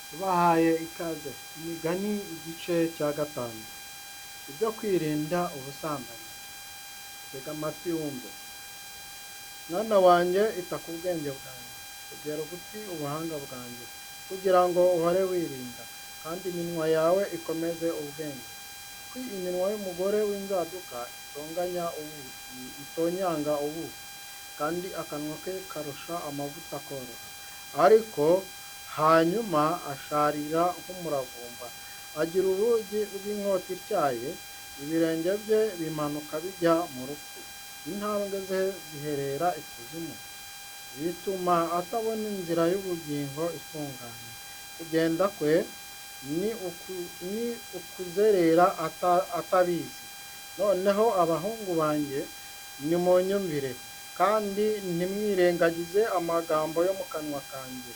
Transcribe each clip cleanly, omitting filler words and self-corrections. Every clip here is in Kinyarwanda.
Tubahaye ikaze. Imigani igice cya gatanu. Ibyo kwirinda ubusambanyi. Tega amatwi wumve. Mwana wanjye, ita ku bwenge bwanjye, tegera ugutwi ubuhanga bwanjye, kugira ngo uhore wirinda, kandi iminwa yawe ikomeze ubwenge. Kuko iminwa y'umugore w'inzaduka itonganya ubuki, itonyanga ubuki, kandi akanwa ke karusha amavuta koroha. Ariko hanyuma asharira nk'umuravumba, agira ubugi bw'inkota ityaye, ibirenge bye bimanuka bijya mu rupfu, intambwe ze ziherera ikuzimu. Bituma atabona inzira y'ubugingo itunganye. Kugenda kwe ni ukuzerera atabizi. Noneho abahungu banjye, nimunyumvire, kandi ntimwirengagize amagambo yo mu kanwa kanjye.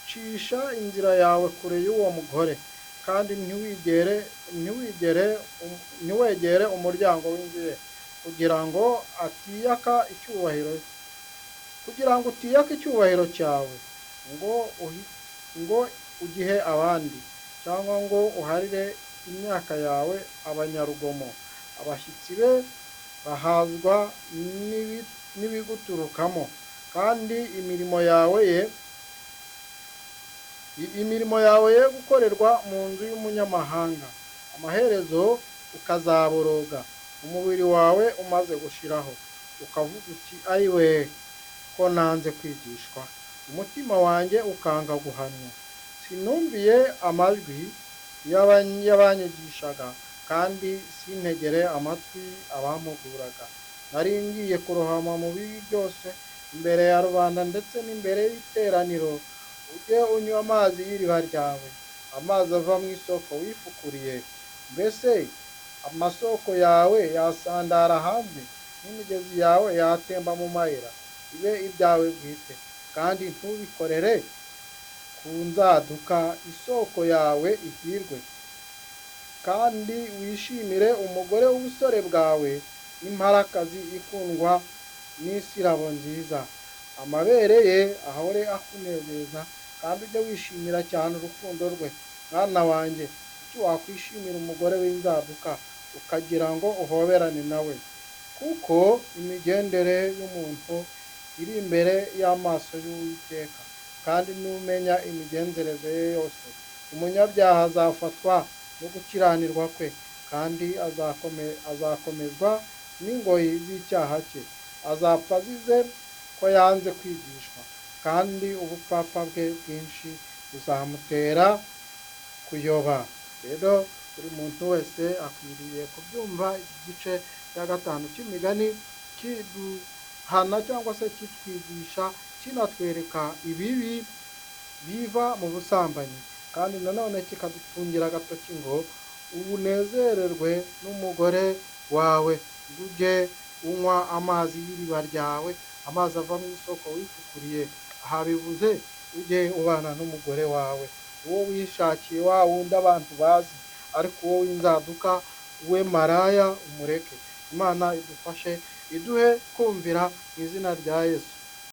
Cisha inzira yawe kure y'uwo mugore, kandi ntiwegere umuryango w'inzu ye, kugira ngo atiyaka icyubahiro, kugira ngo utiyaka icyubahiro cyawe, ngo ugihe abandi, cyangwa ngo uharire imyaka yawe abanyarugomo. Abashyitsi be bahazwa n'ibiguturukamo, kandi imirimo yawe ye gukorerwa mu nzu y'umunyamahanga. Amaherezo ukazaboroga, umubiri wawe umaze gushiraho, ukavuga uti: "Ayiwe, ko nanze kwigishwa, umutima wanjye ukanga guhanwa! Sinumviye amajwi y'abanyigishaga, kandi sintegere amatwi abampuguraga. Nari ngiye kurohama mu bibi byose imbere ya rubanda ndetse n'imbere y'iteraniro. Ujye unywa amazi y'iriba ryawe, amazi ava mu isoko wifukuriye. Mbese amasoko yawe yasandara hanze, n'imigezi yawe yatemba mu mayira? Bibe ibyawe bwite, kandi ntubikorere ku nzaduka. Isoko yawe ihirwe, kandi wishimire umugore w'ubusore bwawe, n'imparakazi ikundwa n'isirabo nziza. Amabere ye ahore akunezeza, kandi ujye wishimira cyane urukundo rwe. Mwana wanjye, kuki wakwishimira umugore w'inzaduka, ukagira ngo uhoberane nawe? Kuko imigendere y'umuntu iri imbere y'amaso y'Uwiteka, kandi numenya imigenzereze ye yose. Umunyabyaha azafatwa no gukiranirwa kwe, kandi azakomezwa n'ingoyi z'icyaha cye. Azapfa azize ko yanze kwigishwa, kandi ubupfapfa bwe bwinshi buzamutera kuyoba." Rero buri muntu wese akwiriye kubyumva. Igice cya gatanu cy'Imigani kiduhana cyangwa se kitwigisha, kinatwereka ibibi biva mu busambanyi, kandi nanone kikadutungira agatoki ngo unezererwe n'umugore wawe, ngo ujye unywa amazi y'iriba ryawe, amazi ava mu isoko wifukuriye. Aha bivuze ujye ubana n'umugore wawe, uwo wishakiye, wa wundi abantu bazi, ariko uwo w'inzaduka we maraya umureke. Imana idufashe, iduhe kumvira mu izina rya Yesu.